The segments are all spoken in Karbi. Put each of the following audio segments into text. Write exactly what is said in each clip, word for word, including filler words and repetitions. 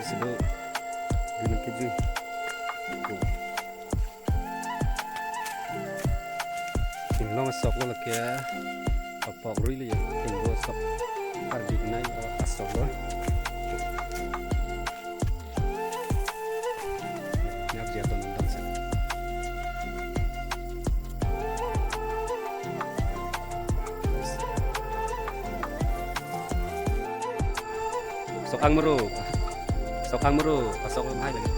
Sido, dun kejui. Inglong asok lo lake, apok rui le, ingbo asok, ardi nai asok lo. Nyap jia to nonton sen. Sok angmuru. Sok angmuru. Asok lo hai lagi.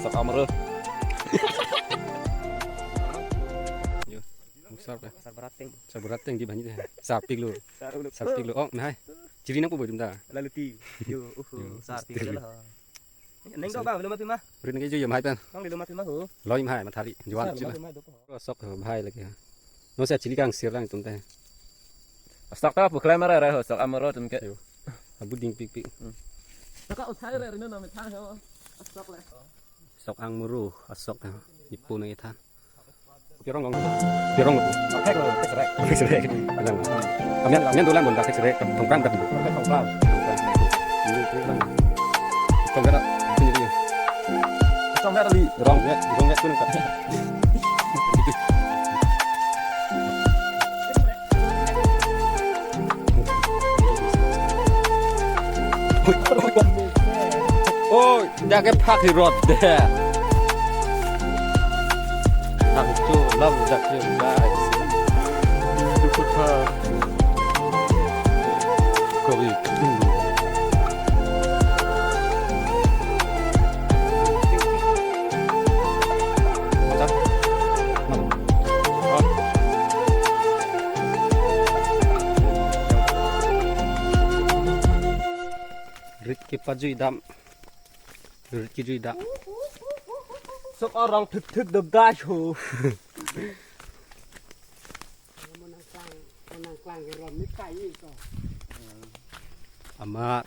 Sok angmuru. Yo. Sar, eh. Sar berateng. Sar berateng di banyak deh. Sarpik lo. Sarpik lo. Sarpik lo. Oh, nah. Chiri nang po boy dum ta. Lalu ti. Yo, uh, Yo, sarpik lo. Neng do ba, belum mati mah. Rin ke jo yo mai pen. Kang belum mati mah ho. Loi mai mathari. Jual Sar, chila. Belum mati mah do po. Sok ho bhai lagi. No sa chili kang sir lang tum te. Sok ta pukhlai mara ra ho, sok amoro tum ke. Yo. Abu ding pik pik. Hmm. Taka uthai re rino na me thang ho. Sok le. Sok angmuru, asok ta. Ipu nang itha. Pirong long. Pirong long. Athek lo, athek rek. Athek rek. Alang. Amian, amian dolan bon athek rek. Thongkang dah. Thongkang. Ini, ini lang. Thongkang dah. Ini dia. Thongkang dah li. Rong ya, rong ya tu nang. Oi, dak ke phak hi rot de. Phak chu lam dak ke, guys. Kori. Rit kepajui dam. Rit kejui dam. Sok arong thik thik do guys ho. Amat.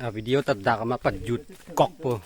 Ah, video ta dak amat pajut kok po.